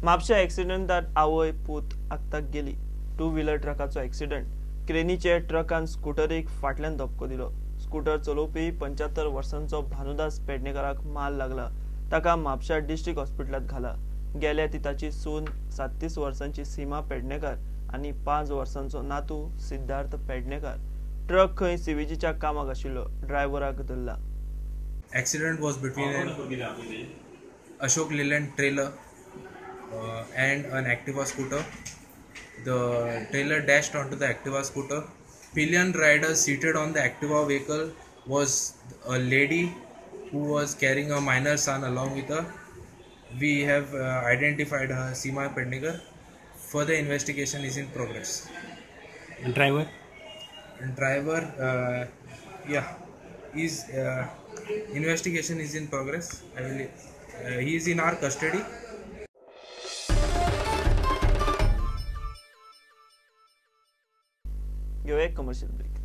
म्हापशा एक्सिडेंटात आवय पूत आक्ताक गेली. टू व्हिलर ट्रकाचो एक्सिडेंट. क्रेनीचे ट्रकान स्कुटरीक फाटल्यान धपको दिलो. स्कुटर चलोवपी 75 वर्सांचो भानुदास पेडणेकराक माल लागला. ताका म्हापशा डिस्ट्रिक्ट हॉस्पिटलांत घाला. गेल्या ती ताची सून 37 वर्सांची सीमा पेडणेकर आनी 5 वर्सांचो नातू सिद्धार्थ पेडणेकर. ट्रक खंय सीव्हीजीच्या कामाक आशिल्लो. ड्रायव्हराक धरला. Accident was between an Ashok Leyland trailer and an Activa scooter. The trailer dashed onto the Activa scooter. Pillion rider seated on the Activa vehicle was a lady who was carrying a minor son along with her. We have identified her, Seema Pednekar. Further investigation is in progress. And driver? And driver, yeah, is investigation is in progress. I will. He is in our custody. घेऊया एक commercial break.